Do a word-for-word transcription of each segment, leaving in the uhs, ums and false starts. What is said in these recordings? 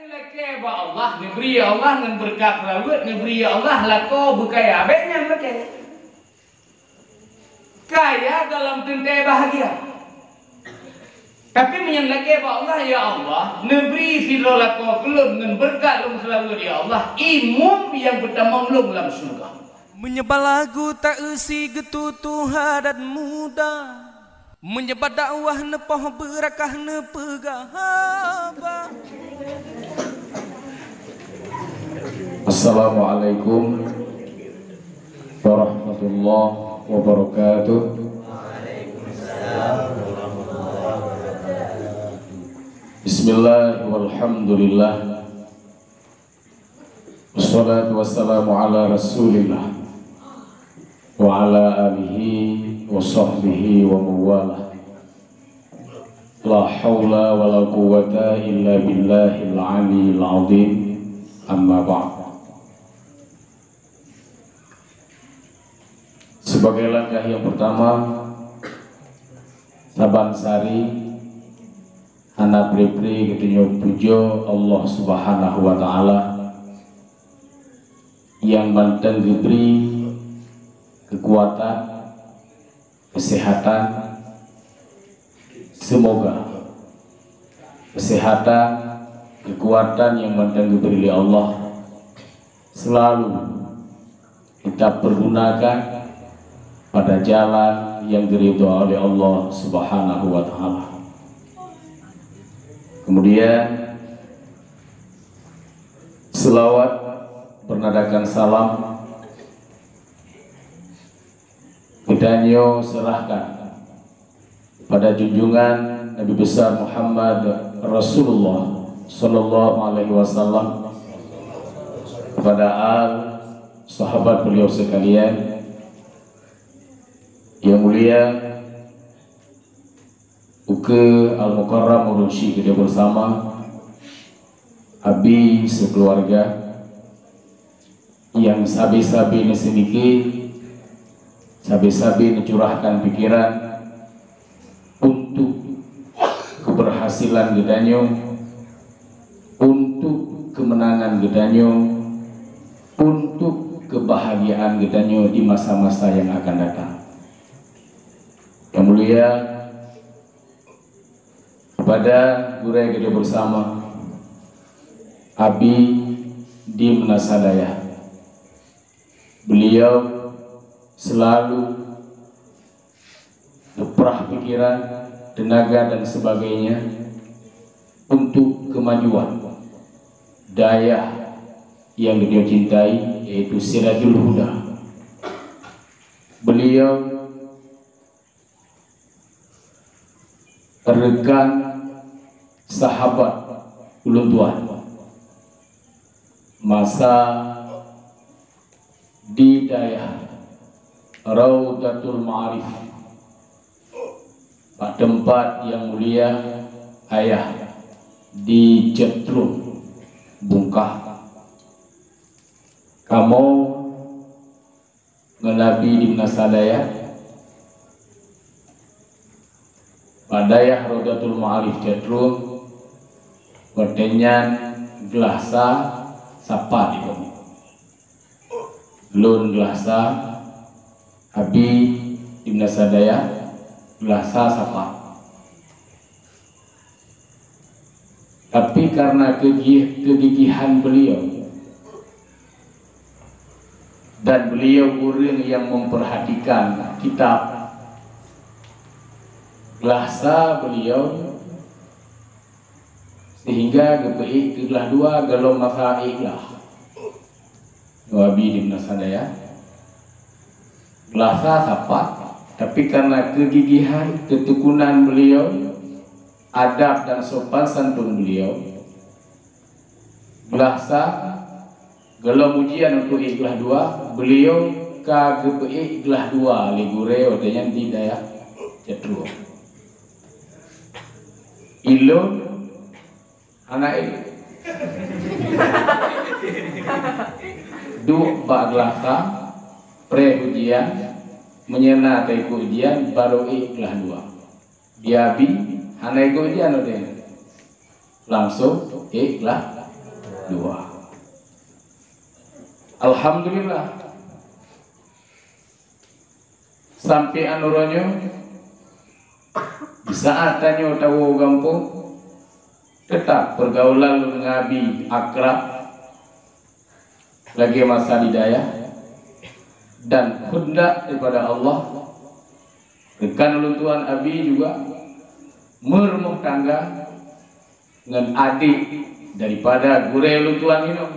Lakée bak Allah, neubri ya Allah ngon beureukat seulaweuet, neubri ya Allah lakoe beukaya. Bék nyan lakée. Kaya dalam teuntée bahagia. Tapi meunyan lakée bak Allah, "Ya Allah, neubri sidroe lakoe keu lôn ngon beureukat lôn seulaweuet, ya Allah, imum nyang peutamong lôn lam syeuruga." Meunyeubah lagu ta-eu si geututoe adat muda. Meunyeubah dakwah neupoh beurakah neupeugah haba. Assalamualaikum warahmatullahi wabarakatuh. Bismillah walhamdulillah. Wassalatu wassalamu ala Rasulillah wa ala alihi wa sahbihi wa mawalah. La haula wa la quwwata illa billahil aliyil azim. Amma ba'd. Sebagai langkah yang pertama, saban sari hana pre-pre geutanyoe pujoe Allah Subhanahu wa Ta'ala nyang mantong geubri keukuatan, keuseuhatan. Seumoga keuseuhatan, keukuatan nyang mantong geubri lé Allah seulalu kita pergunakan pada jalan nyang diridha oleh Allah Subhanahu wa Ta'ala. Kemudian, selawat bernadakan salam geutanyoe serahkan pada junjungan Nabi Besar Muhammad Rasulullah sallallahu alaihi wasallam, kepada al sahabat beliau sekalian yang mulia, ukeue Al-Mukarram ureueng syik geutanyoe bersama, abi sekeluarga, nyang sabe-sabe neuseumike, sabe-sabe neucurahkan pikiran untuk keberhasilan geutanyoe, untuk kemenangan geutanyoe, untuk kebahagiaan geutanyoe di masa-masa yang akan datang. Yang mulia, kepada gurée geutanyoe bersama, Abi di Meunasah Dayah. Beliau selalu geuprah pikiran, tenaga dan sebagainya untuk kemajuan dayah yang beliau cintai, yaitu Sirajul Huda. Beliau rekan sahabat ulôn tuan masa di dayah Raudatul Ma'arif, bak teumpat yang mulia ayah di Cetrung, Bungkah. Kamoe ngon Abi di Meunasah Dayah, bak dayah Raudatul Ma'arif Cetrung, watée nyan glah sa sapat di kami. Lôn glah sa, Abi di Meunasah Dayah glah sa sapat. Tapi karena kegih-, kegigihan beliau, dan beliau ureuëng yang memperhatikan kitab, glah sa beliau sehingga geupeuék keu glah dua golom masa ék glah. Wabi di Meunasah Dayah. Glah sa sapat, tapi karena kegigihan, ketekunan beliau, adab dan sopan santun beliau, glah sa, golom ujian untuk ék glah dua, beliau ka geupeuék glah dua lé gurée watée nyan di dayah Cetrung. Ilôn hana ék. Duek bak glah sa, preh ujian, meunyoe na teuikot ujian, barô ék glah dua. Di Abi hana ikot ujian lom deh. Langsung ék glah dua. Alhamdulillah. Sampoe uroe nyoe, di saat tanyoe tawoe gampông, teutap peurgaulan lôn ngon Abi akrab lagèe masa di dayah, dan kehendak daripada Allah, rekan ulôn tuan Abi juga meurumoh tangga ngon adék daripada gurèe ulôn tuan inong,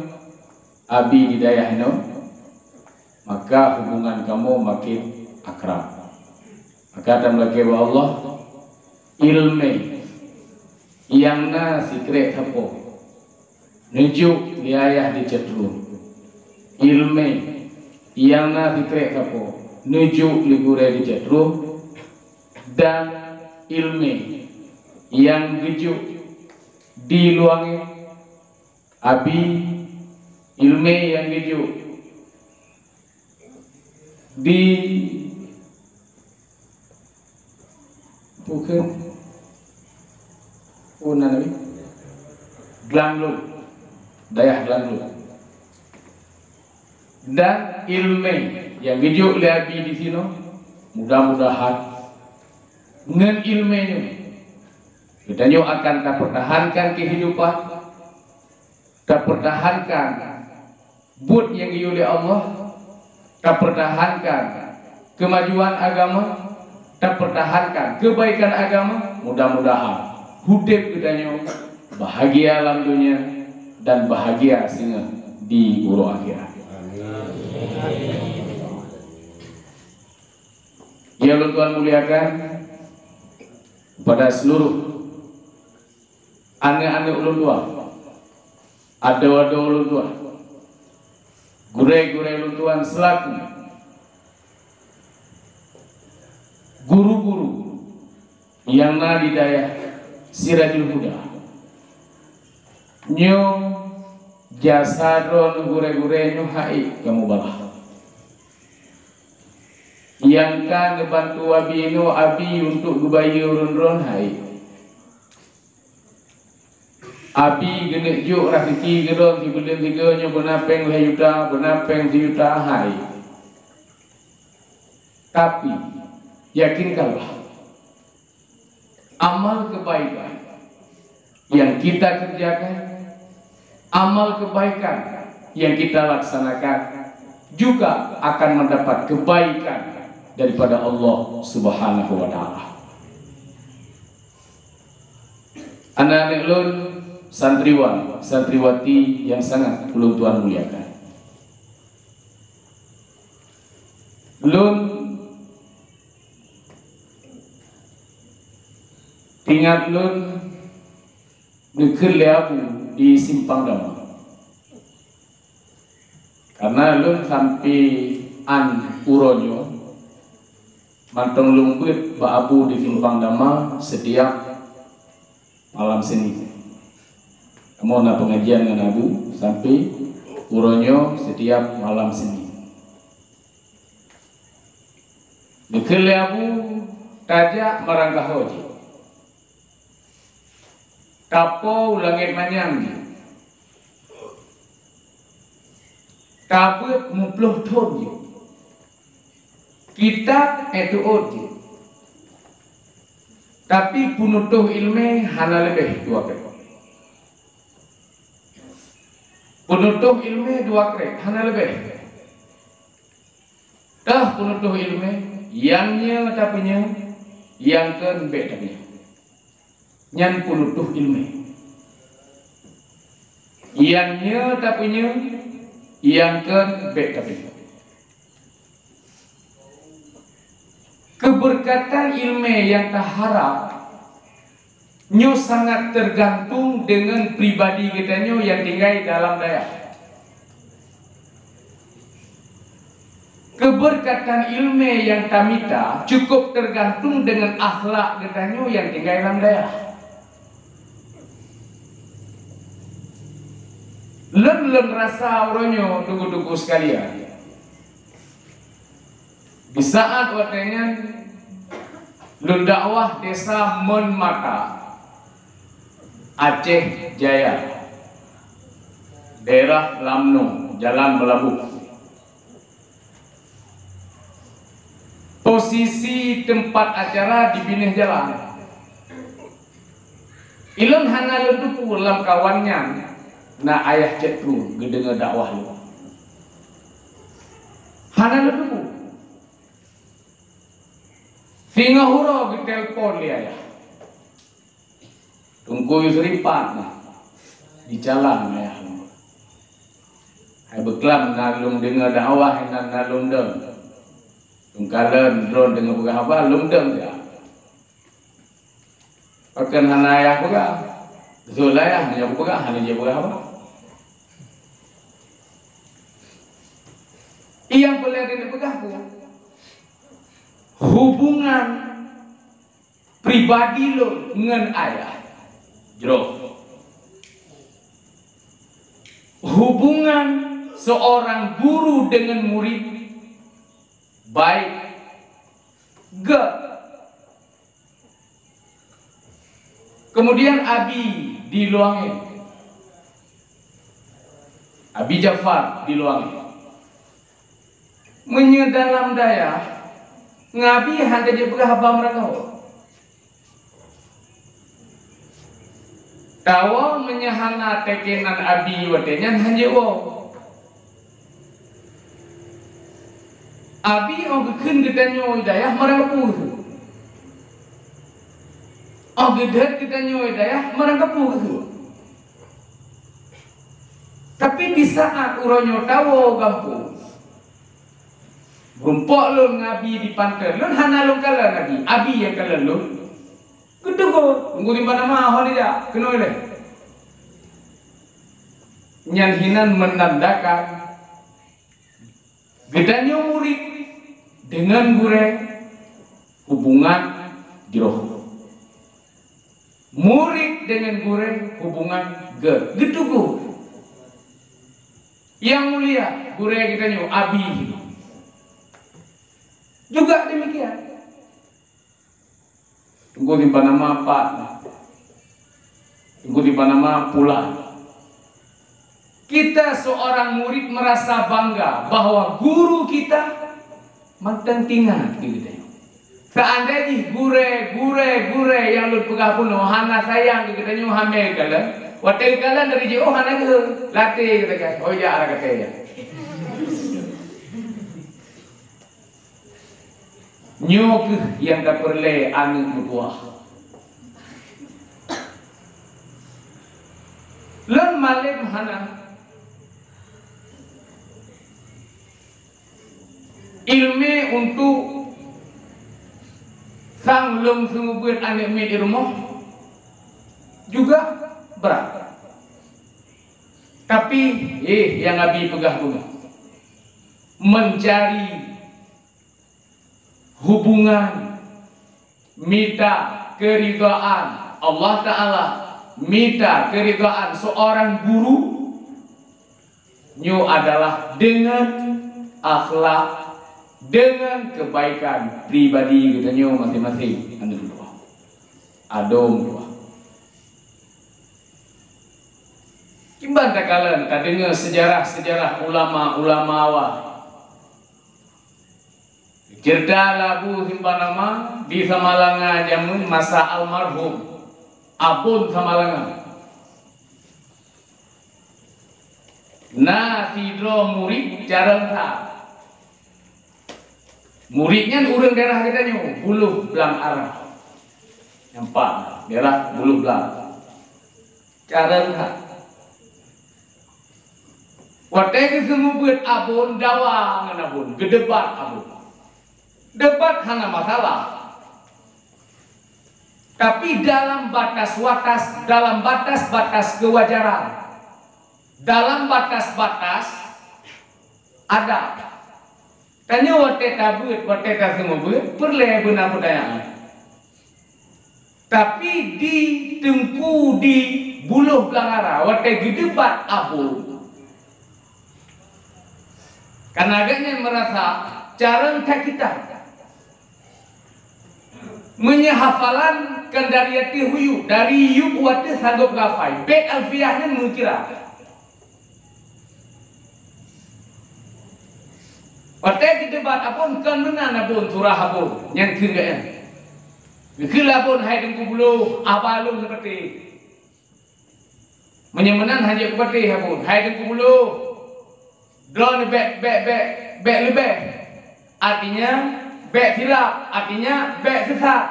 Abi di dayah inong, maka hubungan kamoe makin akrab. Maka tameulakèe bak Allah, ileumèe nyang na sikrek sapo, neujok lé ayah di Cot Ruem. Ileumèe nyang na sikrek sapo, neujok lé gurèe di Cot Ruem. Dan ileumèe nyang geujok di Lueng, Abi, ileumèe nyang geujok di Bukon, Bukon na Abi? Glanglok, dayah Glanglok. Dan ileumèe nyang geujok lé Abi di sinoe, mudah-mudahan ngon ileumèe nyoe geutanyoe akan tapeurtahankan keuhidupan, tapeurtahankan buet nyang geuyue lé Allah, tapeurtahankan keumajuan agama, tapeurtahankan keubaikan agama. Mudah-mudahan udép geutanyoe bahagia lam donya dan bahagia singoh di uroe akhirat. Nyang lôn tuan muliakan, kepada seluruh aneuk-aneuk ulôn tuan, adoe-adoe ulôn tuan, gurèe-gurèe ulôn tuan seulaku guru-guru nyang na di dayah Sirajul Huda. Nyoe jasa droeneuh gurèe-gurèe nyoe han ék kamoe balah. Nyang ka neubantu Abi nyoe, Abi untuk geubayeue ureueng droen han ék. Abi geuneuk jok raseuki keu droen sibuleuen sigoe nyoe beuna péng lhèe juta, beuna péng sijuta, han ék. Tapi, yakinkanlah, amal kebaikan yang kita kerjakan, amal kebaikan yang kita laksanakan juga akan mendapat kebaikan daripada Allah Subhanahu wa Ta'ala. Aneuk-aneuk lôn, santriwan, santriwati yang sangat ulôn tuan muliakan. Lôn ingat lôn dikeue lé Abu di Simpang Dama. Karena lôn sampoe an uroe nyoe mantong lôn beuet bak Abu di Simpang Dama setiap malam Senin. Kamoe na pengajian ngon Abu sampoe uroe nyoe setiap malam Senin. Dikeue lé Abu tajak marangkaho jih. Tapo u langét manyang jih. Tabeuet muploh thon jih. Kitab ék teuôt jih. Tapi peunutoh ileumé hana leubeh dua krek. Peunutoh ileumé dua krek hana leubeh. Teuh peunutoh ileumé, nyang nyoe tapeunyoe, nyang kheun bék tapeunyoe. Nyan peunutoh ileumé. Nyang nyoe tapeunyoe, nyang kheun bék tapeunyoe. Keubeurkatan ileumé nyang taharab nyoe sangat teugantung deungon pribadi geutanyoe nyang tinggai dalam dayah. Keubeurkatan ileumé nyang tamita cukôp teugantung deungon akhlak geutanyoe nyang tinggai lam dayah. Lôn, lôn rasa uroe nyoe, teungku-teungku sekalian, di saat watée nyan lôn dakwah desa Mon Mata, Aceh Jaya. Daerah Lamno, Jalan Meulaboh. Posisi teumpat acara di binéh jalan. Ilôn hana lôn teupeu lam kawan nyan na ayah Cék Trueng geudeungoe dakwah lôn. Hana lôn teupeu. Singoh uroe geutelepon lé ayah. Teungku Yusri pat na, di jalan ayah lôn. Hai beuklam na lôn deungoe dakwah, na, na lôn dong. Lôn kalon droe deungoe peugah haba, lôn dong ya. Pakon hana ayah peugah? Beutôi ayah, meunyoe peugah, hana jeuet peugah haba. Nyang peureulée dipeugah peue? Hubungan pribadi lôn ngon ayah jroh. Hubungan seorang guru dengan murid baik gét. Kemudian Abi di Luangeng. Abi Jafar di Luangeng. Meunyoe dalam dayah, ngabi hana jipeugah haba meurangkaho. Tawoe meunyoe hana teukenan Abi watée nyan hana jiwoe. Abi óh geukheun geutanyoe dayah meurangkapeue. Óh geudhôt geutanyoe dayah meurangkapeue. Tapi di saat uroe nyoe tawoe gampông, Rumpok lôn ngabi di panteue, lôn hana lôn kalon Abi, Abi nyang kalon lôn. Geuteugor, Teungku Simpan Ama, ho neujak, keunoe lé. Nyan hinan meunandakan geutanyoe murit deungon gurée hubungan jroh. Murit deungon gurée hubungan gét, geuteugor. Yang mulia, gurée geutanyoe Abi juga demikian. Teungku Simpan Ama pat, Teungku Simpan Ama pulan. Kita seorang murid merasa bangga bahwa guru kita mantong ingat keu geutanyoe. Seandai jih gurée, gurée, gurée nyang lôn peugah bunoe hana sayang keu geutanyoe, hamé kalon, watée kalon dari jiôh hana geuh, latée geutanyoe, oh jak raka tée. Nyoe kheueh nyang tapeureulée aneuëk meutuwah. Lom malém hana. Ileumé untuk sang lom seumeubeuet aneuëk miet di rumoh juga brat. Tapi, eh, nyang Abi peugah bunoe, mencari hubungan, mita keuridhaan Allah Ta'ala, mita keuridhaan seorang guru, nyoe adalah deungon akhlak, deungon keubaikan pribadi geutanyoe maséng-maséng. Adoe meutuwah. Kiban takalon, tadeungoe seujarah-seujarah ulama-ulama awai. Ceurita lagu Simpan Ama di Samalanga jameun masa almarhum Abon Samalanga. Na sidroe murit carông that. Murit nyan ureuëng daerah geutanyoe, Buloh Blang Ara. Nyang pat, daerah Buloh Blang. Carông that. Watée geuseumeubeuet Abon, dawa ngon Abon, geudebat Abon. Debat hana masalah. Tapi dalam batas-watas, dalam batas-batas kewajaran, dalam batas-batas adab. Tanyoe watée tabeuet, watée taseumeubeuet, peureulée beuna peutanyaan. Tapi di Teungku di Buloh Blang Ara, watée geudebat Abon, karena gobnyan meurasa carông that kitab. Meunyoe hafalan kan dari ateueh u yueb, dari yueb u ateueh sanggob geuhafai. Bét Alfiah nyan meukira. Watée geudebat Abon, kon meunan Abon, surah Abon, nyan kheun geuh nyan. Geukheun lé Abon, "Hai Teungku Buloh, haba lôn neupatéh." Meunyoe meunan hana kupatéh Abon, "Hai Teungku Buloh, droeneuh bék, bék, bék, bék leubeh." Artinya, bék silap, artinya, bék sesat.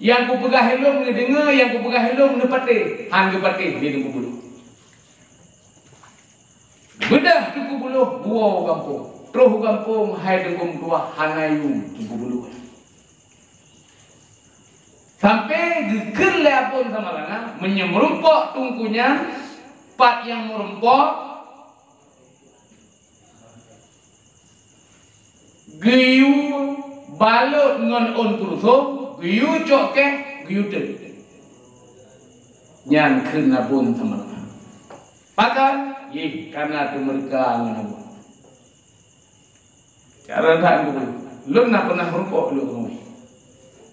Nyang kupeugah lôn neudeungoe, nyang kupeugah lôn neupatéh, hán geupatéh lé Teungku Buloh. Beudôh Teungku Buloh geuwoe u gampông. Troh u gampông hai Teungku meutuah hana yum Teungku Buloh. Sampoe geukheun lé Abon Samalanga, meunyoe meurumpok Teungku nyan, pat nyang meurumpok, geuyue balot ngon ôn kurusong, geuyue cok keh, geuyue teuk. Nyan kheun Abon Samalanga. Pakon? Yeh, kana teumeureuka ngon Abon. Cara that guru, lôn na peunah meurumpok lôn ngon.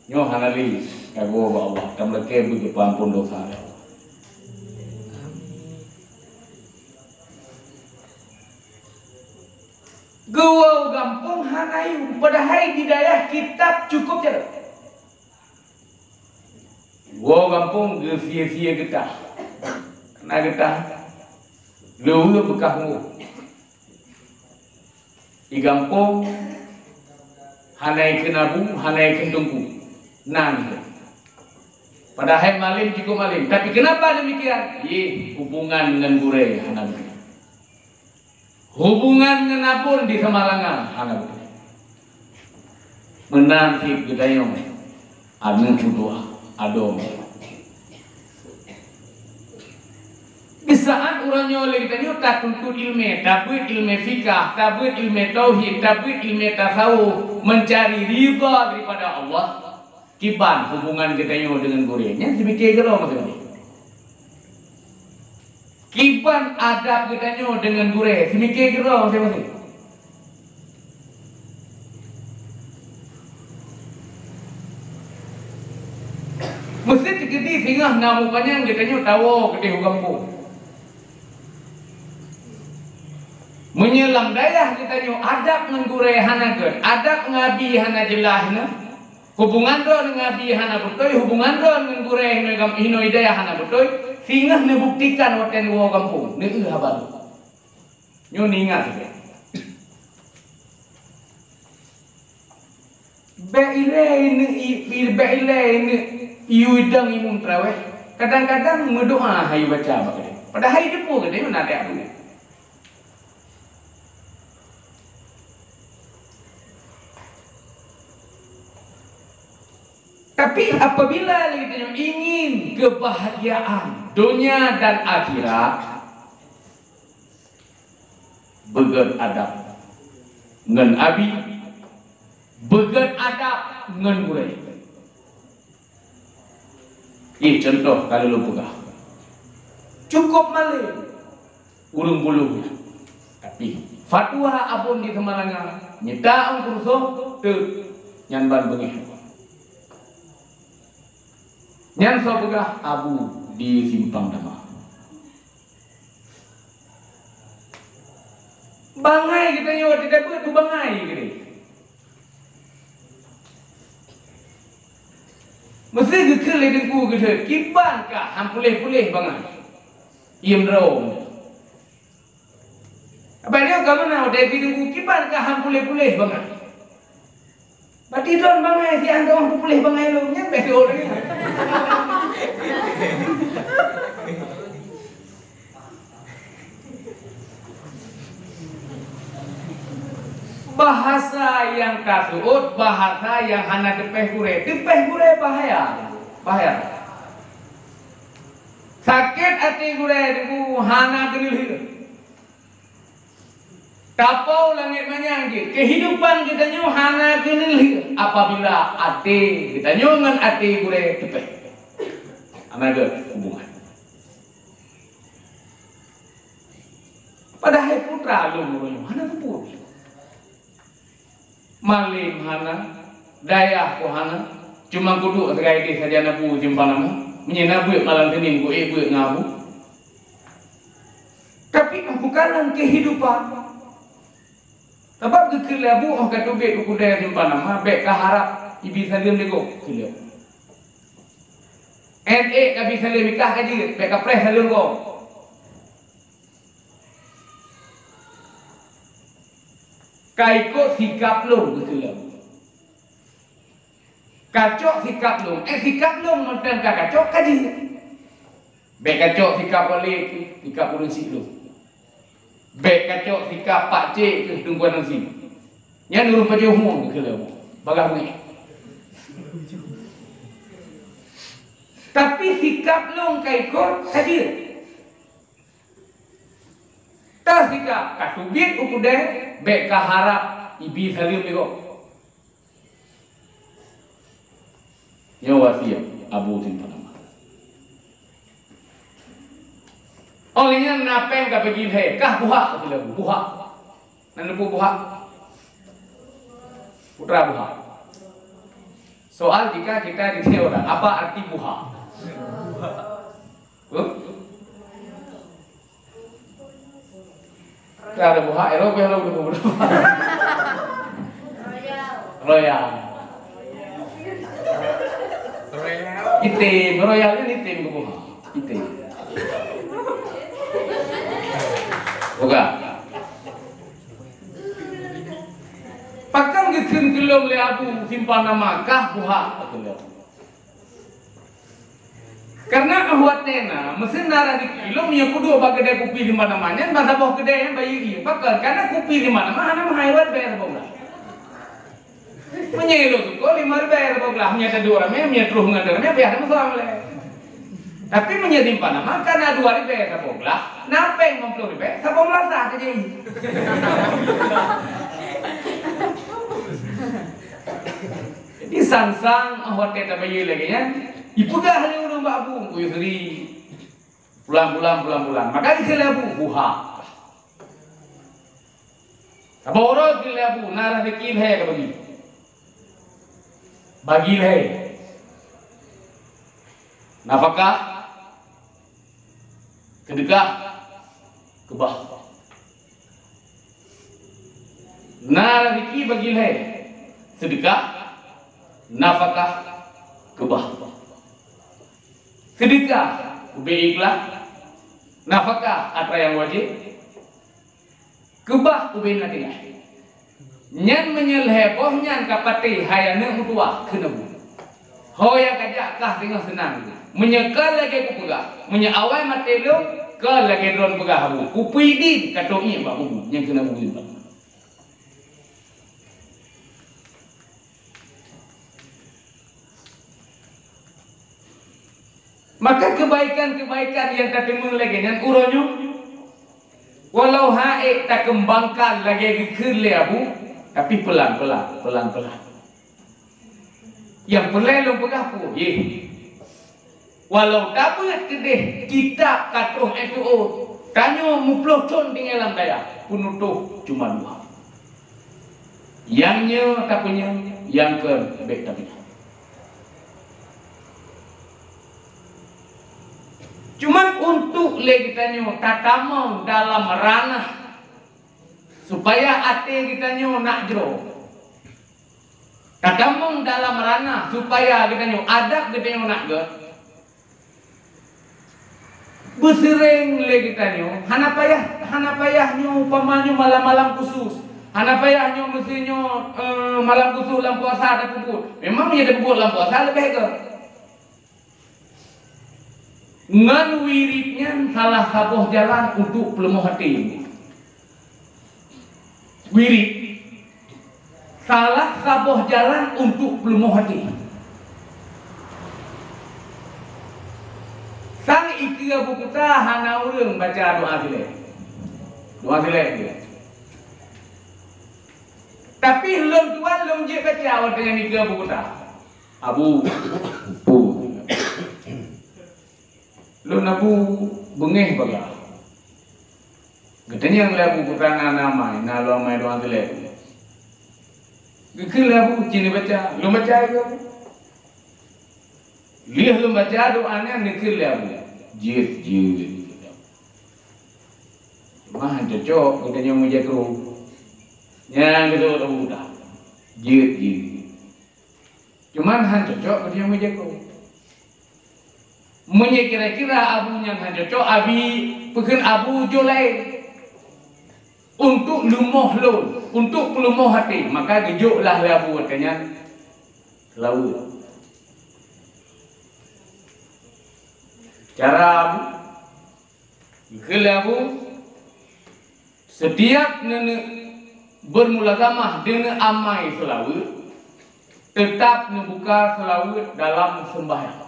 Nyoe hana lé, ka geuwoe bak Allah, ka meulakée beugeupeuampon dosa. Geuwoe u gampông hana yum, padahai di dayah kitab cukup carông. Woe gampông geusie-sie geutah. Na geutah. Luweue beukah woe. Di gampông hana ikheun abu, hana ikheun teungku. Nan. Padahai malem cukup malem. Tapi kenapa demikian? Yeh, hubungan ngon gurée hana beutôi. Hubungan ngon Abon di Samalanga hana beutôi. Meunan cit geutanyoe aneuk meutuah Adong. Di saat uroe nyoe lé geutanyoe tatuntut ileumé, tabeuet ileumé fikah, tabeuet ileumé tauhid, tabeuet ileumé tasawuf, mencari ridha daripada Allah. Kiban hubungan geutanyoe deungon gurée nyan, seumiké keudroe maséng-maséng. Kiban adab geutanyoe deungon gurée, seumiké keudroe maséng-maséng. Meuseuti keudeh singoh na mupanyang geutanyoe tawoe keudeh u gampông. Meunyoe lam dayah geutanyoe adab ngon gurée hana gét, adab ngon abi hana jeulaih nyoe, hubungan droe ngon abi hana beutôi, hubungan droe ngon gurée hinoe gam-, hinoe dayah hana beutôi, singoh neubuktikan watée neuwoe gampông, neueu haba lôn. Nyoe neuingat sabe. Bék ilée neuk i-, i-, bék ilée neuk iyue dong imum teurawéh. Kadang-kadang meudoá hayeu baca bak geude. Padahai di peue geude na tajak buet. Tapi apabila lagée tanyoe ingin kebahagiaan donya dan akhirat, beugét adab ngon abi, beugét adab ngon gurée. Ih, contoh ka lôn peugah. Cukup malem ureuëng bulông nyan. Tapi fatwa Abon di Samalanga, mita ôn kursoe, teuk nyan ban beungéh. Nyan soe peugah? Abu di Simpang Dama. Bangai geutanyoe, teutabeuet beubangai geutanyoe. Meusé geukheun lé Teungku geuthôt, kiban kah han puléh-puléh bangai? Iem droe. Abang nyoe ka meunan, watée geukheun Teungku, kiban kah han puléh-puléh bangai? Berarti droen bangai siat, droen peupuléh bangai lom, nyan bèk seuôt lagèe nyan. Bahasa nyang ka seuôt, bahasa nyang hana teupéh gurèe. Teupéh gurèe bahaya, bahaya. Sakét até gurèe Teungku hana geulheueh. Tapau langét manyang jeuet, keuhidupan geutanyoe hana geulheueh apabila até geutanyoe ngon até gurèe teupéh. Hana geuhubungan. Padahai putra lôn uroe nyoe hana teupeu. Malém hana, dayah pun hana, cuma kuduek sagai deh sajan abu jumpa nama. Meunyoe na beuet malam Senin, ku ék beuet ngon abu. Tapi bukan dalam kehidupan. Sabab geukheun lé Abu, óh ka teubiet u keudè simpan nama, bèk ka harab ibi saleuem lé gob, geukheun lé Abu. Èt-èt ka bi saleuem, i kah ka jeuet, bèk ka preh saleuem gob. Ka ikot sikap lôn, geukheun lé Abu. Kacok sikap lôn, eh, sikap lôn mantong ka kacok ka jeuet. Bèk kacok sikap wali, sikap ureueng syiek lôn. Bèk kacok sikap pakcik keu Teungku Anang Si. Nyan ureueng pajoh hue geukheun lé Abu. Bagah meu'èh. Tapi sikap lôn ka ikot ka jeuet. Teuh sikap ka teubiet u keudè, bèk ka harab ibi saleuem lé gob. Nyoe wasiet Abu simpan nama. Óh lheueh nyan na pèng ka bagi lhèe, kah buhak, ka buhak. Na neupeu buhak? Putra buhak. Soal jika kita ditanya orang, apa arti buhak? Huh? Ka ada buhak, eh, lo, lo, lo, lo. Royal. Item, royal ni item ke buhak? Item. Bukan. Pakon geukheun keu lôn lé Abu simpan nama kah buhak, kheun lé Abu. Karena ahwat tena, meusén na rezeki lôn, meunyoe kuduek bak keudè kupi lima nama nyan, ban saboh keudè nyan bayeue ie. Pakon? Karena kupi lima nama hana meuhai, ribèe saboh glah. Meunyoe ilôn sukon lima ribèe saboh glah, meunyoe taduek ramè, meunyoe troh ngon ramè, payah tameusom lé. Tapi meunyoe simpan nama, ka na dua ribèe saboh glah, na pèng limong ploh ribèe, saboh meulasah keudéh. Jadi sang-sang óh watèe tabayeue lagèe nyan, ipeugah lé ureueng bak Abu, Teungku Yusri. Pulang, pulang, pulang, pulang. Maka geukheun lé Abu, buhak. Saboh uroe geukheun lé Abu, na rezeki lhèe ka bagi. Bagi lhèe. Nafakah, seudeukah, keubah. Na rezeki bagi lhèe, seudeukah, nafakah, keubah. Seudeukah ubé ikhlas, nafakah atra nyang wajéb, keubah ubé na tinggai. Nyan meunyoe lhèe boh nyan ka patéh hai aneuk meutuwah keuneuk. Ho nyang ka jak kah teungoh seunang. Meunyoe ka lagèe kupeugah, meunyoe awai maté lôn, ka lagèe droen peugah Abu, kupeue idin ka trok ié bak kubu nyang keuneuk kubu. Maka keubaikan-keubaikan nyang tateumeung lagèe nyan uroe nyoe, walau han ék takeumbangkan lagèe geukheun lé Abu, tapi peulan-peulan, peulan-peulan. Nyang peureulèe lôn peugah peue? Yeh. Walau tabeuet keudéh kitab ka troh ék teuôt, tanyoe muploh thon tinggai lam dayah, peunutôh cuma dua. Nyang nyoe tapeunyang, nyang keu bèk tapeunyang. Cuman untuk lé geutanyoe tatamong dalam ranah supaya até geutanyoe nak jroh. Tatamong dalam ranah supaya geutanyoe adab geutanyoe nak gèt. Beuseuréng lé geutanyoe, hana payah, hana payah nyoe upama nyoe malam-malam khusus. Hana payah nyoe meusti nyoe, eh, malam khusus lam puasa tapeubuet. Memang ya tapeubuet lam puasa leubeh gèt. Ngon wirid nyan salah saboh jalan untuk peuleumoh até. Wirid salah saboh jalan untuk peuleumoh até. Sang i keue Abu Kuta hana ureueng baca doa silek. Doa silek dia. Tapi lôn tuan lôn jeuet baca watèe nyan i keue Abu Kuta. Abu, pu. Lôn Abu beungèh bagah. Geutanyong lé Abu Kuta na amai, na lôn amai doa silek. Geukheun lé Abu, ci neubaca. Lôn baca i keue Abu. Lheueh lôn baca doa nyan neukheun lé Abu. Jeuet, jeuet. Mah cocok geutanyoe meujaroe. Nyang geuseuôt Abu Udah. Jeuet jih. Cuman han cocok keu tanyoe meujago. Meunyoe kira-kira Abu nyan han cocok, abi peukheun Abu jôh laén. Untuk leumoh lôn, untuk peuleumoh até, maka geujôk lah lé Abu watée nyan seulaweuet. Cara Abu, geukheun lé Abu, setiap neuneuk beurmulazamah deungon amai seulaweuet, teutap neubuka seulaweuet dalam seumbahyang.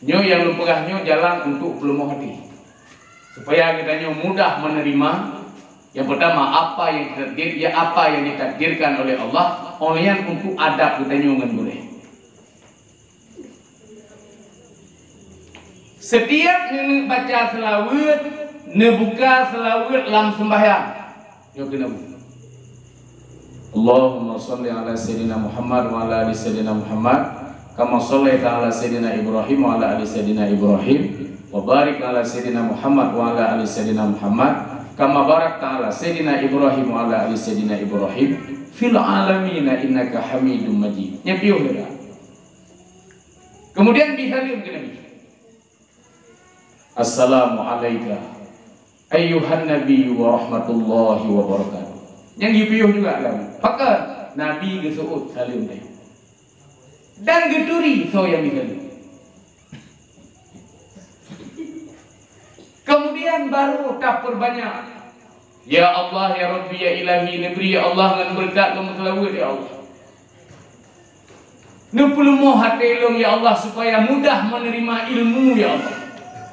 Nyoe nyang lôn peugah nyoe jalan untuk peuleumoh até, supaya geutanyoe mudah menerima. Yang pertama, apa yang ditakdir, ya, apa yang ditakdirkan oleh Allah, óh lheueh nyan untuk adab geutanyoe ngon gurée. Setiap neuneuk baca seulaweuet, neubuka seulaweuet lam seumbahyang. Nyoe keuneuk. Allahumma shalli ala Sayyidina Muhammad wa ala ali Sayyidina Muhammad, kama shallaita ala Sayyidina Ibrahim wa ala ali Sayyidina Ibrahim, wa barik ala Sayyidina Muhammad wa ala ali Sayyidina Muhammad, kama barakta ala Sayyidina Ibrahim wa ala ali Sayyidina Ibrahim, fil alamin innaka Hamidum Majid. Nyan piôh dah. Kemudian bri saleuem keu Nabi. Assalamu alaika ayyuhan nabiyyu wa rahmatullahi wa barakatuh. Nyang geupiôh juga kan? Pakon Nabi geuseuôt saleuem tadi. Dan geuturi soe nyang geusaleuem. Kemudian baru tapeurbanyak, "Ya Allah, ya Rabbi, ya Ilahi," neubri, ya Allah, ngon beureukat lôn meuseulaweuet, ya Allah. Neupeuleumoh até lôn, ya Allah, supaya mudah menerima ilmu, ya Allah.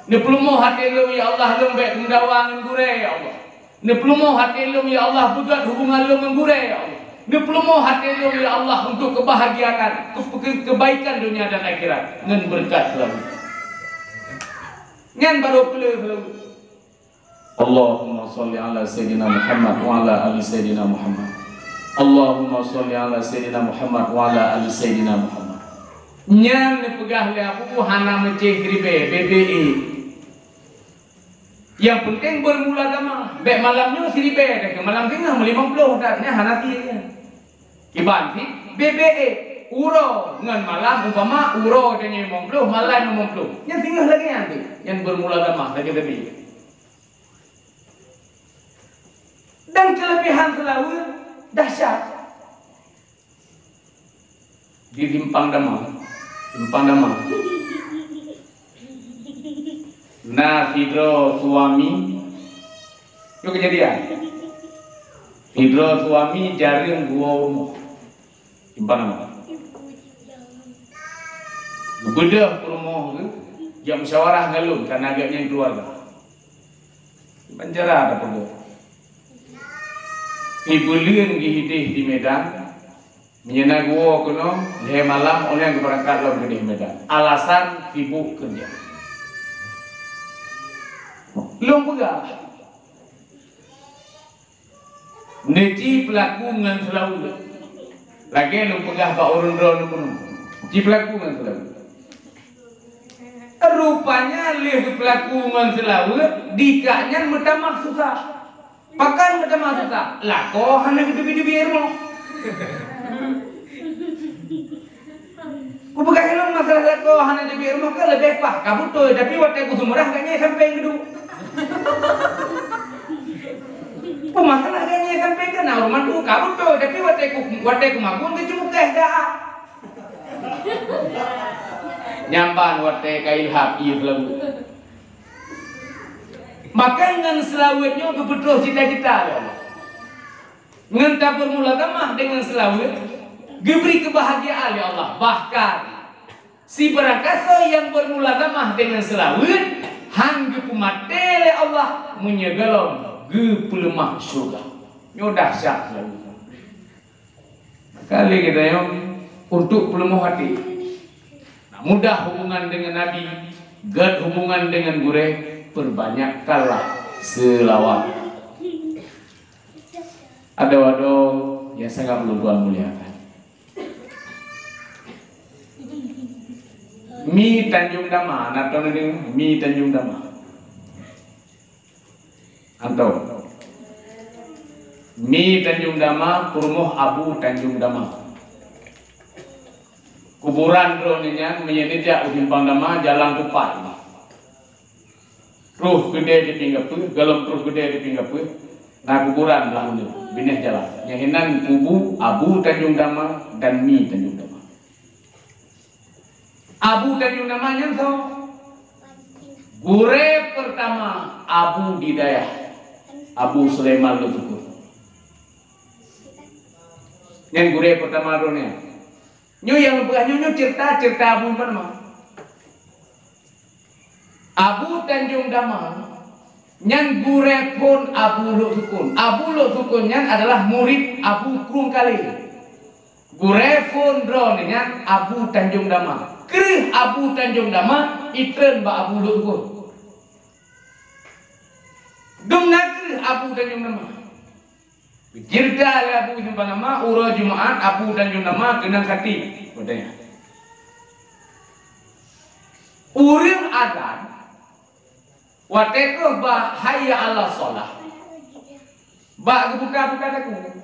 Neupeuleumoh até lôn, ya Allah, lôn bék meudawa ngon gurée, ya Allah. Neupeuleumoh até lôn, ya Allah, beugét hubungan lôn ngon gurée, ya Allah. Neupeuleumoh até lôn, ya Allah, untuk kebahagiaan, ke-, ke-, kebaikan dunia dan akhirat ngon beureukat seulaweuet. Nyan baru peuleueh seulaweuet. Allahumma shalli ala Sayyidina Muhammad wa ala ali Sayyidina Muhammad. Allahumma shalli ala Sayyidina Muhammad wa ala ali Sayyidina Muhammad. Nyan neupeugah lé Abu hana meucéh siribée, bebe-e. Nyang peunteng beurmulazamah, bék malam nyoe siribée, dah keu malam singoh meulimong ploh, dah nyan hana sie nyan. Kiban cit, bebe-e, uroe ngon malam, umpama uroe tanyoe limong ploh, malam limong ploh. Nyan singoh lagée nyan cit, nyan beurmulazamah lagée tadi. Dan keulebihan seulaweuet dahsyat. Di Simpang Damang, Simpang Damang, na sidroe suami, nyoe keujadian. Sidroe suami jareueng geuwoe u rumoh. Simpang Damang. Geubeudôh u rumoh geuh, jak musyawarah ngon lôn, karena gobnyan keuluwarga. Ban cara tapeugah. Sibuleuen geuhideh di Medan, meunyoe na geuwoe keunoe, lhée malam óh lheueh geubeurangkat lom keudeh Medan. Alasan sibuk keureuja. Lôn peugah, neuci peulaku ngon seulaweuet. Lagée lôn peugah bak ureuëng droeneuh bunoe, ci peulaku ngon seulaweuet. Rupanya lheueh geupeulaku ngon seulaweuet, dikak nyan meutamah susah. Pakon meutamah susah? Lakoe hana geuteubiet-teubiet rumoh. Kupeugah ilôn masalah lakoe hana teubiet rumoh ka leubeh paih ka beutôi, tapi watée kuseumurah gobnyan sampéng geuduek. Peue masalah gobnyan sampéng ka na ureuëng mantu ka beutôi, tapi watée ku, watée kumakun geucukeh dah. Nyan ban watée ka ilham ié seulaweuet. Maka ngon seulaweuet nyoe geupeutroh cita-cita lé Allah. Ngon tabeurmulazamah deungon seulaweuet, geubri keubahagiaan lé Allah. Bahkan, sibarangkasoe nyang beurmulazamah deungon seulaweuet, han geupeumaté lé Allah meunyoe gohlom geupeuleumah syeuruga. Nyoe dahsyat seulaweuet. Kali geutanyoe untuk peuleumoh até. Nah, mudah hubungan dengan Nabi, gét hubungan dengan gurée, perbanyakkanlah selawat. Adoe-adoe nyang sangat ulôn tuan muliakan. Mi Tanjung Dama, na teudeungoe Mi Tanjung Dama? Antom. Mi Tanjung Dama, peurumoh Abu Tanjung Dama. Kuburan droeneuh nyan meunyoe neujak u Simpang Dama, jalan kupat. Troh keudè di pinggè peuet, golom troh keudè di pinggè peuet, na kuburan lam uneuen, binéh jalan. Nyan hinan kubu Abu Tanjung Dama dan Mi Tanjung Dama. Abu Tanjung Dama nyan soe? Gurèe peurtama Abu di dayah, Abu Sulaiman Lhoksukon. Nyan gurèe peurtama droeneuh. Nyoe nyang lôn peugah nyoe, nyoe ceurita, ceurita Abu Tanjung Dama. Abu Tanjung Dama nyan gurèe phôn Abu Lhoksukon. Abu Lhoksukon nyan adalah murit Abu Krueng Kalé. Gurèe phôn droeneuh nyan Abu Tanjung Dama. Kreueh Abu Tanjung Dama itreun bak Abu Lhoksukon. Dum na kreueh Abu Tanjung Dama. Geuceurita lé Abu Tanjung Dama, uroe Jumat Abu Tanjung Dama keunong khatib. Ureueng azan, watèe troh bak hayya 'alas shalah, bak geubuka-buka takue.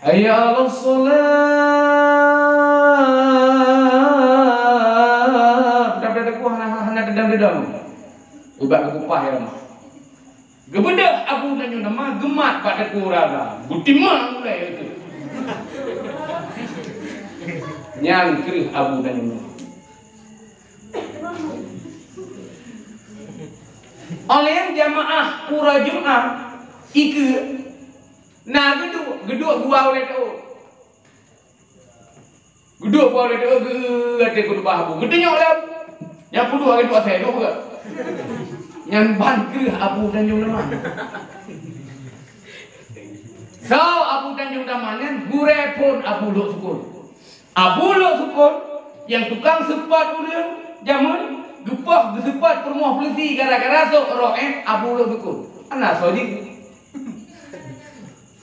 Hayya 'alas shalah. Buka-buka takue hana, hana teudong-teudong. Ubak geupeupaih ya Allah. Geubeudôh Abu Tanjung Dama geumat bak takue rara. Beutimang ulèe itu. Nyan kreueh Abu Tanjung Dama. Óh lheueh jamaah uroe Jumat ikeue na geuduek, geuduek dua ulèe teuôt. Geuduek dua ulèe teuôt geu até khutbah Abu. Geutunyok lé Abu. Nyang peuduek lagèe duek asèe, duek peugah. Nyan ban kreueh Abu Tanjung Dama. Soe Abu Tanjung Dama nyan? Gurèe phôn Abu Lhoksukon. Abu Lhoksukon nyang tukang seupôt ureueng jameun, geupoh geuseupôt peurumoh peuleusi gara-gara sôk roh èn Abu Lhoksukon. Hana soe jih.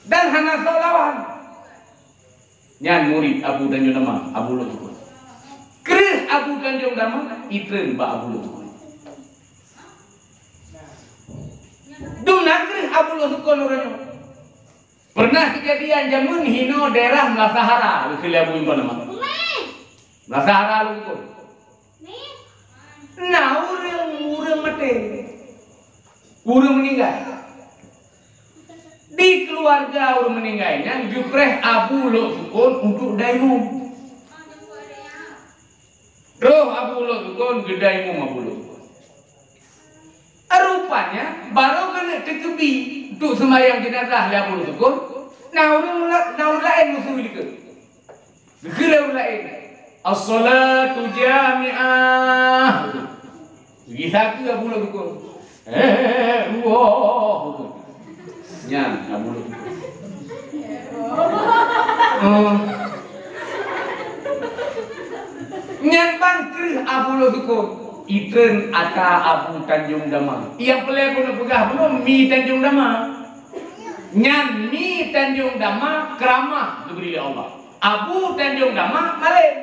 Dan hana soe lawan. Nyan murit Abu Tanjung Dama, Abu Lhoksukon. Kreueh Abu Tanjung Dama itreun bak Abu Lhoksukon. Dum na kreueh Abu Lhoksukon uroe nyoe. Pernah keujadian jameun hinoe daerah Meulasahara, geukheun lé Abu Tanjung Dama. Meulasahara Lhoksukon. Na ureueng, ureueng maté. Ureueng meuninggai. Di keuluwarga ureueng meuninggai nyan geupreh Abu Lhoksukon untuk daimum. Troh Abu Lhoksukon geudaimum Abu Lhoksukon. Rupanya, barô keuneuk teukeubi untuk seumayang jeunazah lé Abu Lhoksukon, na ureueng la-, na ureueng laén meusui likot. Geukheun lé ureueng laén, "As-salatu jami'ah." Gisa keu Abu Lhoksukon. Eh, Allah. Nyan Abu Lhoksukon. Oh. Nyan ban kreueh Abu Lhoksukon. Itreun ata Abu Tanjung Dama. Nyang peureulèe keuneuk peugah bunoe Mi Tanjung Dama. Nyan Mi Tanjung Dama keuramah geubri lé Allah. Abu Tanjong Dama malém.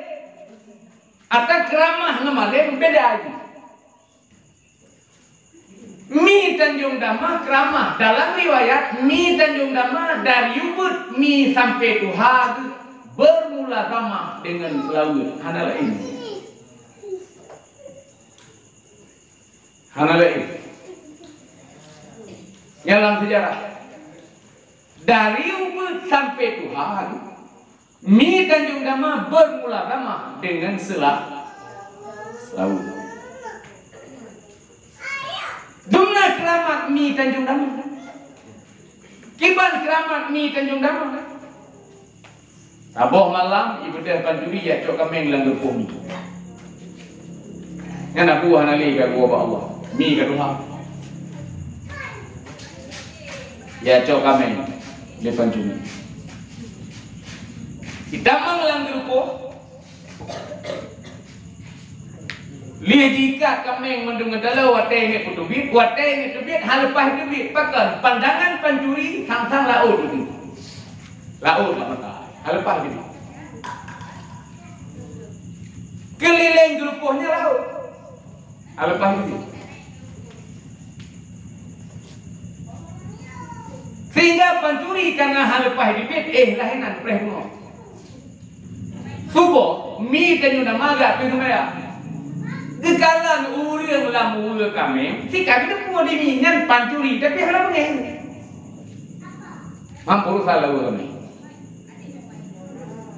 Ata keuramah ngon malém beda jih. Mi Tanjong Dama keuramah. Dalam riwayat, Mi Tanjong Dama dari ubeut mi sampai tuha geuh bermulazamah dengan seulaweuet. Hana laén. Hana laén. Nyan lam seujarah. Dari ubeut sampai tuha, Mi Tanjong Dama bermulazamah dengan seula-, seulaweuet. Dumna keuramat Mi Tanjong Dama. Kiban keuramat Mi Tanjong Dama. Saboh malam, ibeudôh pancuri jak cok kaméng lam geureupoh Mi. Nyan Abu hana lé ka geuwoe bak Allah. Mi ka tuha. Jak cok kaméng lé pancuri. Jitamong lam geureupoh. Lheueh jiikat kaméng mandum ngon taloe watèe ngieng peuteubiet, watèe ngieng teubiet, hana leupah teubiet. Pakon? Pandangan pancuri sang-sang laôt itu. Laôt lam mata. Hana leupah teubiet. Keulileng geureupoh nyan laôt. Hana leupah teubiet. Pancuri ka na hana leupah jibit, eh, lahenan preh bunoe. Suboh, mi tanyoe na magak pih seumayang. Geukalon ureueng lam uwe kaméng, si ka geuteupeue di mi nyan pancuri, tapi hana beungéh. Mampôh salah ureueng ni.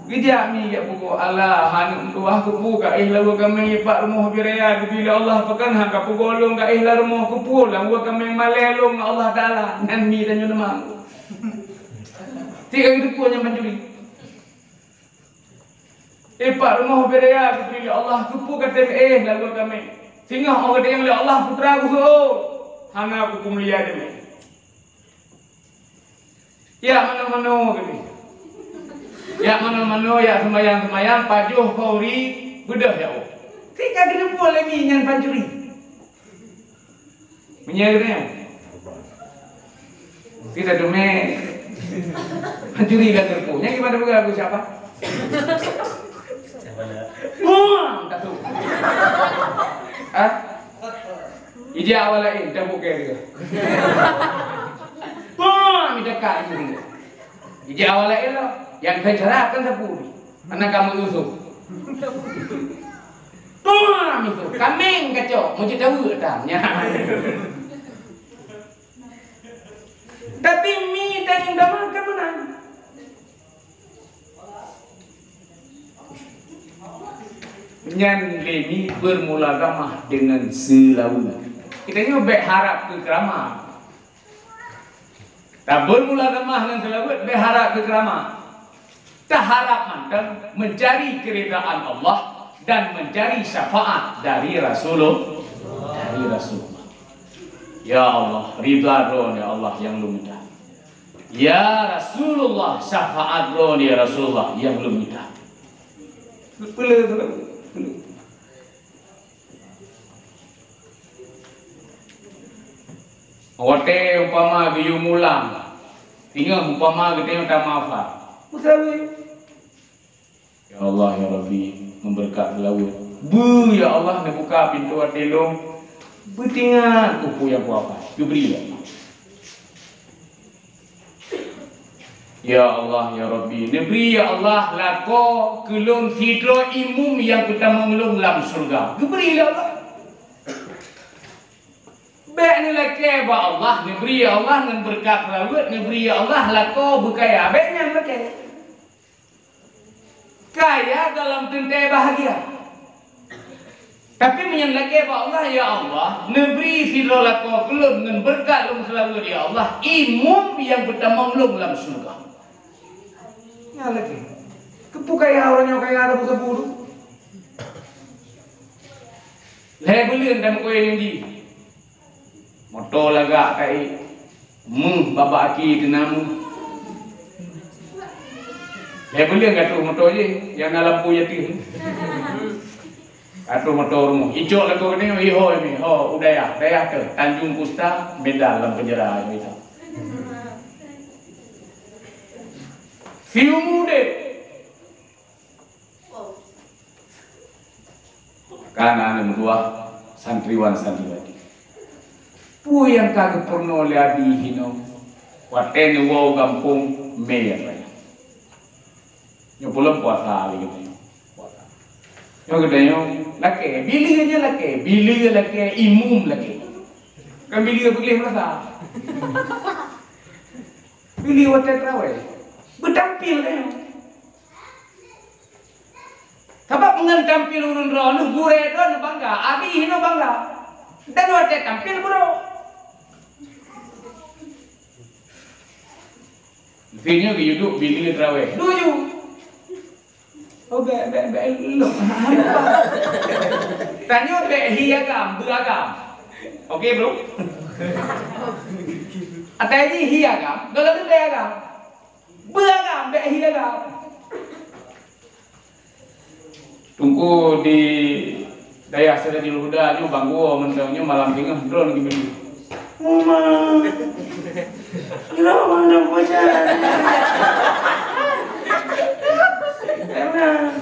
Geujak mi jak pukul Allah, aneuk meutuwah keupeue ka éh lam uwe kaméng, pat rumoh bi raya geubri lé Allah, pakon han ka peugoe lôn ka éh lam rumoh, keupeue lam uwe kaméng malèe lôn ngon Allah Taala, nyan mi tanyoe teuma. Tiep kali teupeue nyan pancuri. Ipat rumoh bi raya geubri lé Allah, keupeue ka tem éh lam uwe kaméng. Singoh óh geutanyong lé Allah, putra ku seuôt, hana kupeumulia teumé. Yak manoe-manoe keunoe. Yak manoe-manoe, yak seumayang-seumayang, pajoh khauri, beudôh yak ueh. Tiep ka geuteupeue lé mi nyan pancuri. Meunyoe geutanyoe, kita dumé pancuri lam geureupo. Nyan gimana peugah aku siapa? Wah, tak tahu. Hah? Ija awal lain, dah bukan dia. Wah, minta kat dia. Ija awal lain lah. Yang saya cerahkan sapu ni. Anak kamu usung. Tuang itu, kaméng kacok, mau cerita weuek dah. Nya. Tapi mi dan yang damai kan menang. Nyan lé mi bermula ramah dengan seulaweuet. Kita nyoe bèk harap keu keuramat. Tabeurmula ramah ngon seulaweuet bèk harap keu keuramat. Taharap mantong mencari keridaan Allah dan mencari syafaat dari Rasulullah, dari Rasulullah. Ya Allah, ridha droe ya Allah nyang lôn mita. Ya Rasulullah, syafaat droe ya Rasulullah nyang lôn mita. Peuleueh, peuleueh. Watèe umpama geuyue mulang, singoh umpama geutanyoe tameuhafal. Meusawi. Ya Allah, ya Rabbi, ngon beureukat seulaweuet. Beu, ya Allah, neubuka pintoe até lôn. Beutingat keupeue nyang kuhafal. Geubri, ya Allah. Ya Allah, ya Rabbi, neubri, ya Allah, lakoe keu lôn sidroe imeum nyang peutamong lôn lam syeuruga. Geubri, ya Allah. Bèk neulakèe bak Allah, neubri, ya Allah, ngon beureukat seulaweuet, neubri, ya Allah, lakoe beukaya. Bèk nyan lakèe. Kaya dalam teuntèe bahagia. Tapi meunyoe lakèe bak Allah, "Ya Allah, neubri sidroe lakoe keu lôn ngon beureukat lôn seulaweuet, ya Allah, imeum nyang peutamong lôn lam syeuruga." Nyan lakèe. Keupeue kaya ureueng nyoe kaya sabu-sabu tu? Lhèe buleuen dan keuieng jih. Moto lagak kai, meuh babah aki teunang meuh. Lhèe buleuen ka troh moto jih, nyang na lampu jatuh. Ka troh moto rumoh. Icok lakoe geutanyoe, ihôi mi, ho, u dayah, dayah teuh, Tanjung Pusta, Medan lam penjara, ya, itu. Siumu deh. Ka na aneuk meutuwah santriwan santriwati. Peue nyang ka geupeurunoe lé Abi hinoe watèe neuwoe u gampông mè nyang raya. Nyoe buleuen puasa lé geutanyoe. Puasa. Nyoe geutanyoe lakèe, bileue nyan lakèe, bileue lakèe, imeum lakèe. Kan bileue peugleh meurasa. Bileue watèe teurawèh. Beutampil tanyoe. Sabab ngon tampil ureueng droeneuh, gurèe droeneuh bangga, Abi hinoe bangga. Dan watèe tampil brok. Meusé nyoe geuyue duek bileue teurawèh. Duek ju. Oh, bèk, bèk, bèk, lôn. Tanyoe bèk hi agam, beu agam. Oke, bro? Atai jih hi agam, dalam bèk agam. Beu agam, bèk hi agam. Teungku di dayah Siratul Huda nyoe bangga mantong nyoe malam singoh droeneuh geubri. Uma. Droeneuh malam puasa. Karena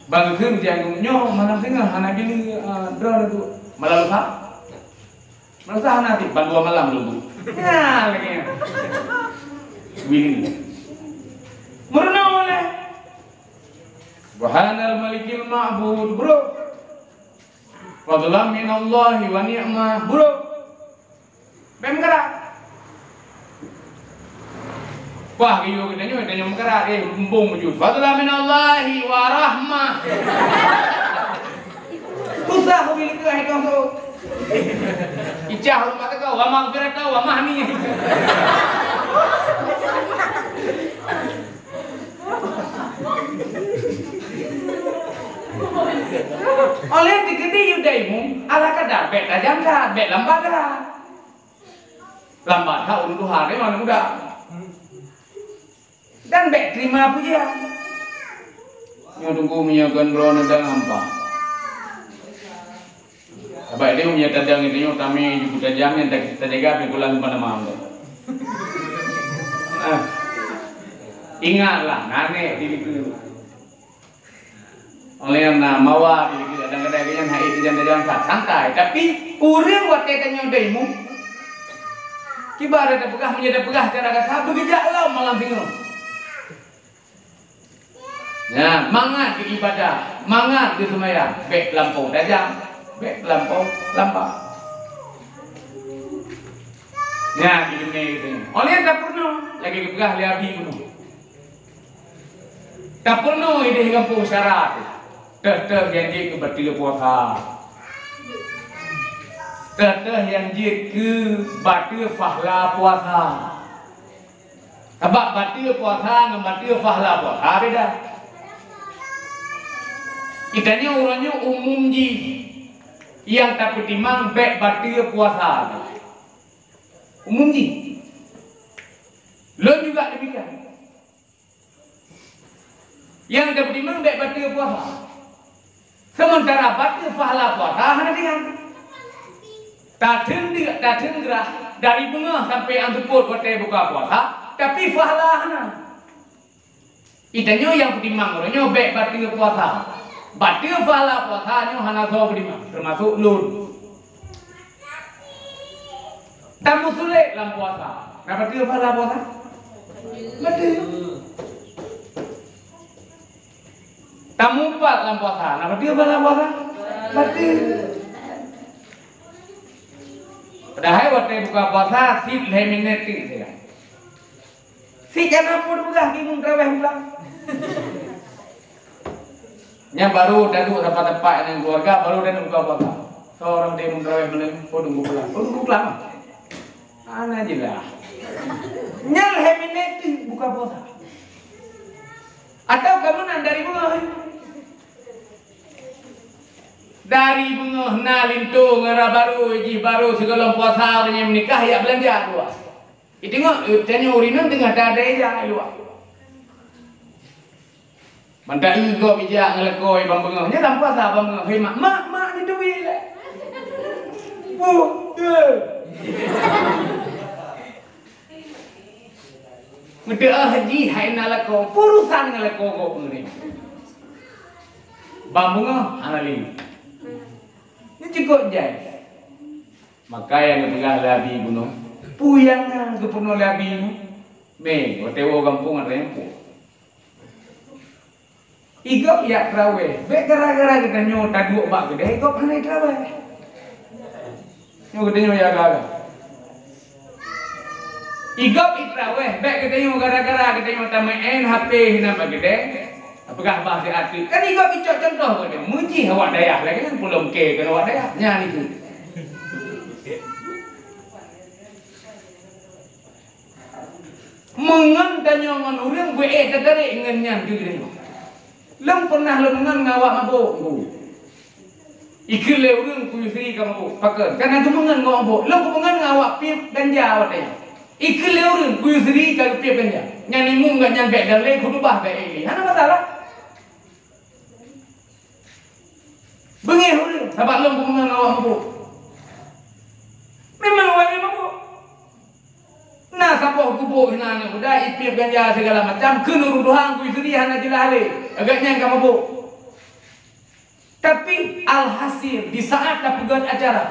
bang kheun jangan nyoe malam singoh hana bini, eh, droeneuh tu malam Lusa. Meurasa hana sih, ban dua malam dulu. Ya, lagi. Wili. Meurunoe lé. Subhanal Malikil Ma'bud, bro. Fadlan minallahi wa ni'mah, bro. Bèk meukarat. Wah, geuyue geutanyoe, tanyoe meukarat, eh, mumbong beujeuet. Fadlan minallahi wa rahmah. Susah ubé likeu hai tuan tu. Icah rumah teuka, wa maghfirata wa mahni. Oleh dikeudi yue daimu, ala kadar bèk tajam that, bèk lambat that. Lambat that ureueng tuha nyoe aneuk muda. Dan bèk terima pujian. Nyoe teungku meunyoe kon droeneuh dang hampa. Sabab lé meunyoe tadang geutanyoe tamé ju tajam nyan ta-, tajaga pih kulan lumpah nama tu. Ah. Ingatlah, nanek diri tu. Oleh na mawa diri tu, kadang-kadang geutanyoe hai tajam-tajam santai. Tapi ureueng watèe tanyoe daimu, kiban tapeugah, meunyoe tapeugah cara kasar, beugeujak lom malam singoh. Nyan, mangat geuibadah, mangat geuseumayang, bèk lampôh tajam, bèk lampôh lambat. Nyan, ileumèe geutanyoe. Oleh tapeurunoe, lagèe geupeugah lé Abi bunoe. Tapeurunoe idéh gampông syarat. Teuh-teuh nyang jeuet keu bateue puasa. Teuh-teuh nyang jeuet keu bateue fahla puasa. Sabab bateue puasa ngon bateue fahla puasa beda. Geutanyoe uroe nyoe umum jih nyang tapeutimang bèk bateue puasa. Umum jih. Lôn juga demikian. Nyang tapeutimang bèk bateue puasa. Sementara bateue fahla puasa hana tinggai. Tatheun deuk, tatheun grah, dari beungoh sampai an seupôt watèe buka puasa, tapi fahla hana. Geutanyoe nyang peutimang uroe nyoe bèk bateue puasa. Bateue fahla puasa nyoe hana soe peutimang, teumasok lôn. Tameusulet lam puasa. Na bateue fahla puasa? Bateue. Tamupat lam puasa. Na bateue fahla puasa? Bateue. Padahai watèe buka puasa, sit lhèe minèt teuk saja. Sit kana pun peugah timun traweh pulang. Nyan baru taduek rapat-rapat ngon keluarga, baru taduek buka puasa. Seurang timun traweh meuleueng, oh, tunggu pulang. Oh, tunggu pulang. Ana jeulaih. Nyan lhèe minèt teuk buka puasa. Atau ka meunan dari beungoh. Dari beungoh na linto ngon ra barô, jih barô sigohlom puasa ureueng nyang meunikah yak beulanja dua. Iteungoh, eh, tanyoe ureueng inong teungoh tada-tada ija i luwa. Mantong eu gob ijak ngon lakoe ban beungoh. Nyan lam puasa ban beungoh. Hei mak, mak, mak, ni teubi lé. Puh, eh. Meuteu'oh jih hai na lakoe, peurusan ngon lakoe gob ngon. Ban beungoh hana lé. Nyoe cukôp jai. Maka nyang geupeugah lé Abi bunoe, peue nyang na geupeurunoe lé Abi nyoe? Mé, watèe woe gampông atra nyang puih. I gob yak traweh, bèk gara-gara geutanyoe taduek bak keudè, i gob hana i traweh. Nyoe geutanyoe yak gara-gara. I gob i traweh, bèk geutanyoe gara-gara geutanyoe tameu'en H P hinan bak keudè. Peugah bah siat teuk. Kan i gob icok cuntoh geutanyoe. Meujih awak dayah lagèe nyan, pulom kèe keu awak dayah. Nyan itu. Meungon tanyoe ngon ureueng beu éh tatarek ngon nyan keu geutanyoe. Lôn pernah lôn ngon ngon awak mabök, Bu. Ikheun lé ureueng kuyue sri ka mabök. Pakon? Kana geumeungon ngon awak mabök. Lôn geumeungon ngon awak piep ganja watèe nyan. Ikheun lé ureueng kuyue sri ka geupiep ganja. Nyan imum gobnyan bèk dalé, khutubah bèk éh lé. Hana masalah. Beungéh ureueng, sabab lôn geumeungon ngon awak mabök. Memang awak nyan mabök. Na saboh gubuk hinan nyang muda, ipiep ganja segala macam, kheun ureueng tuha kuyue sri hana jeulaih lé. Agak nyan ka mabök. Tapi alhasil, di saat tapeugöt acara,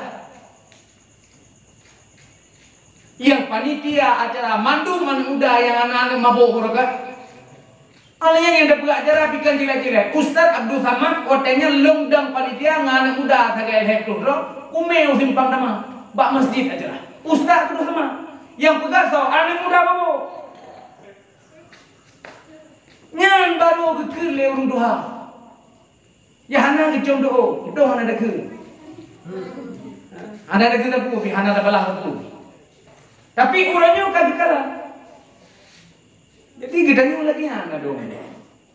Nyang panitia acara mandum aneuk muda nyang hana aneuk mabök beureukat. Alèh nyan nyang tapeugah acara pih kon cilek-cilek. Ustaz Abdul Samad watèe nyan lôn dong panitia ngon aneuk muda sagai lhèe ploh droe, u mè u Simpang Tama, bak masjid acara. Ustaz Abdul Samad nyang peugah soe, aneuk muda mabök. Nyan barô geukheun lé ureueng tuha. Ya hana geucom doa, doa hana takheun. Hana takheun sapeue pih, hana tabalah sapeue. Tapi uroe nyoe ka geukalah. Jadi geutanyoe lagèe nyan na dong.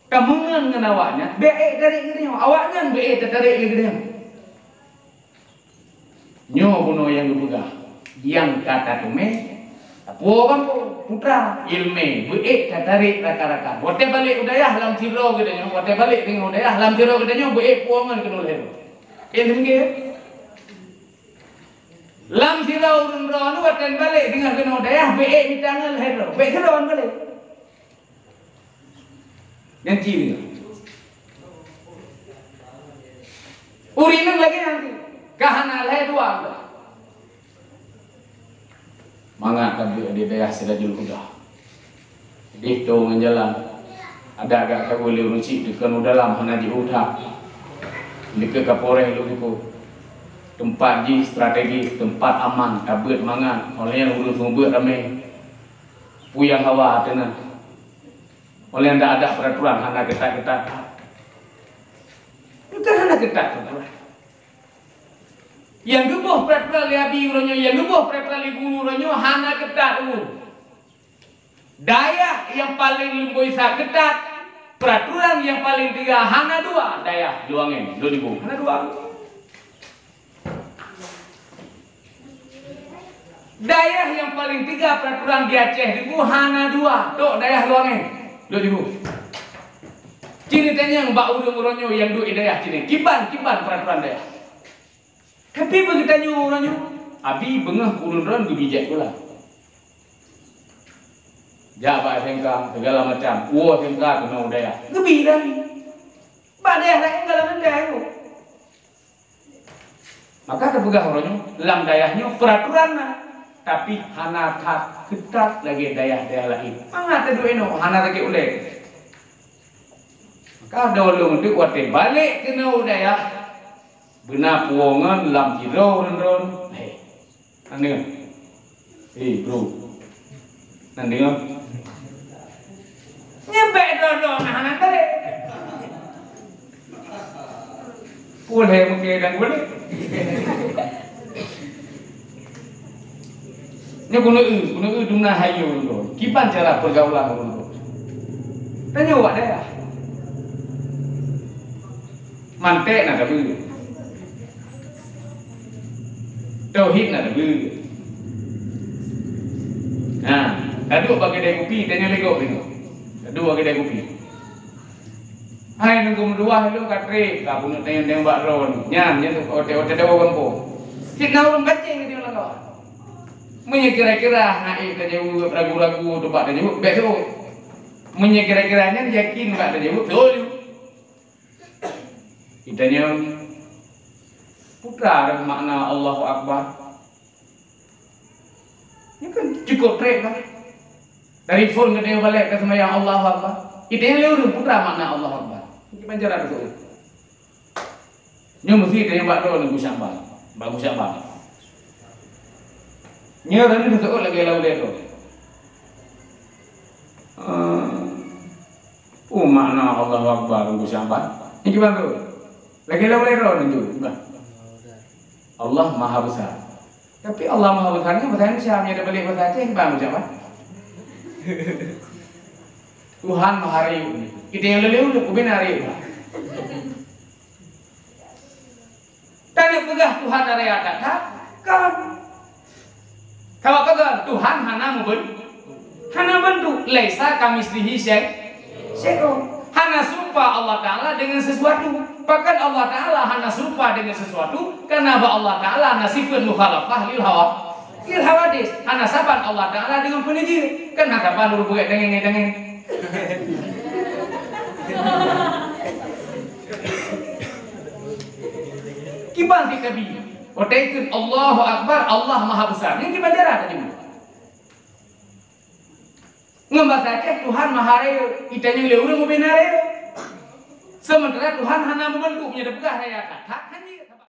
Ka meungon ngon awaknyan, bèk ék tarek geutanyoe. Awaknyan bèk ék tatarek lé geutanyoe. Nyoe bunoe nyang geupeugah, nyang ka tateumé, tapuwoe gampông, putra, ileumèe, beuék tatarek raka-raka. Watèe balek u dayah lam sidroe geutanyoe, watèe balek teungoh u dayah lam sidroe geutanyoe, beuék puwoe ngon keunoe lhèe droe. Ileumèe, lam sidroe ureueng droeneuh watèe balek teungoh keunoe u dayah, beuék mita ngon lhèe droe. Bèk sidroe balek. Nyan ciri. Ureueng inong lagèe nyan, ka hana lhèe dua. Mangat ka beuet di dayah Sirajul Huda. Di tô ngon jalan. Ada agak ka lé ureueng chik dikeue u dalam hana jiôh that. Dikeue Kapolres lôn ikôt. Teumpat jih strategis, teumpat aman, ka beuet mangat. Óh lheueh nyan ureueng seumeubeuet ramé. Puyang hawa ateueh na. Óh lheueh nyan ada peraturan hana keutat-keutat. Bukan hana keutat peraturan. Nyang geuboh peraturan lé abi uroe nyoe, nyang geuboh peraturan lé guru uroe nyoe hana keutat teungku. Dayah nyang paleng lumboi sa keutat, peraturan nyang paleng teuga hana dua, dayah Lueng Angèn, Lôn Ibu. Hana dua. Dayah nyang paleng teuga peraturan di Aceh Timur hana dua, tok dayah Lueng Angèn, Lôn Ibu. Ci neutanyong bak ureueng uroe nyoe nyang duek di dayah ci nyoe, kiban, kiban peraturan dayah. Tapi bak geutanyoe uroe nyoe, abi beungoh ureueng droen geubi jak sikula. Jak bak S M K, segala macam, woe S M K keunoe u dayah. Geubi lagi. Bak dayah laén galak ngon dayah nyoe. Maka teupeugah uroe nyoe, lam dayah nyoe peraturan na, tapi hana that keutat lagèe dayah-dayah laén. Mangat taduek inoe, hana sakét ulèe. Maka droe lôn teuk watèe balek keunoe u dayah, beuna puwongan lam sidroe ureueng droen. Hei. Nyan deungö. Hei, bro. Nyan deungö. Nyan bèk droe-droe na hana balek. Puléh mungken dan boleh. Nyoe keuneuk eu, keuneuk eu dum na hayeue ureueng droen. Kiban cara pergaulan ureueng droen. Tanyoe awak dayah. Mantek na tabeuet. Tauhid na tabeuet. Nah, taduek bak keudè kupi, tanyoe lé gob deungoe. Taduek bak keudè kupi. Hai nunggu meuduah lôn ka trép, ka bunoe tanyong-tanyong bak droe nyoe. Nyan, nyan watèe-watèe dawa gampông. Cit na ureueng gacéng di lam kawan. Meunyoe kira-kira hana ék tajaweueb, ragu-ragu, teubak tajaweueb, bèk seuôt. Meunyoe kira-kira nyan yakin bak tajaweueb, seuôt ju. Geutanyoe peue makna Allahu Akbar? Nyan kan cukôp trép kan? Dari phôn geutanyoe balek ka seumayang Allahu Akbar. Geutanyoe lé ureueng peue makna Allahu Akbar? Kiban cara beutôi. Nyoe meusti tanyong bak droeneuh Gus Syakban. Bak Gus Syakban. Nyoe droeneuh seuôt lagèe lam ulèe droe. Eh, peue makna Allahu Akbar, Gus Syakban? Nyoe kiban tu. Lagèe lam ulèe droeneuh tu. Bah. Allah Maha Besar. Tapi Allah Maha Besar nyoe bahasa Indonesia, meunyoe tabalek bahasa Aceh, kiban Gus Syakban? Tuhan Maha Rayeuk. Kita nyang lé ureueng, ubena rayeuk. Tanyoe peugah Tuhan na raya that-that, kon. Sabab peugah Tuhan hana meuben-, hana meubentuk. Laisa kamitslihi syai-, syai'un. Hana serupa Allah Ta'ala dengan sesuatu. Bahkan Allah Ta'ala hana serupa dengan sesuatu, karena bahwa Allah Ta'ala hana sifat mukhalafah lil hawa-, lil hawadis. Hana saban Allah Ta'ala dengan peuneujeut. Kan hana saban ureueng beureukat dengeng-dengeng. Kiban cit Nabi, watèe kheun Allahu Akbar, Allah Maha Besar. Nyan kiban cara tajaweueb. Ngon basa Aceh, Tuhan maha rayeuk, itanyong lé ureuëng ubena rayeuk. Sementara Tuhan hana meubantu, meunyoe teupeugah raya that-that,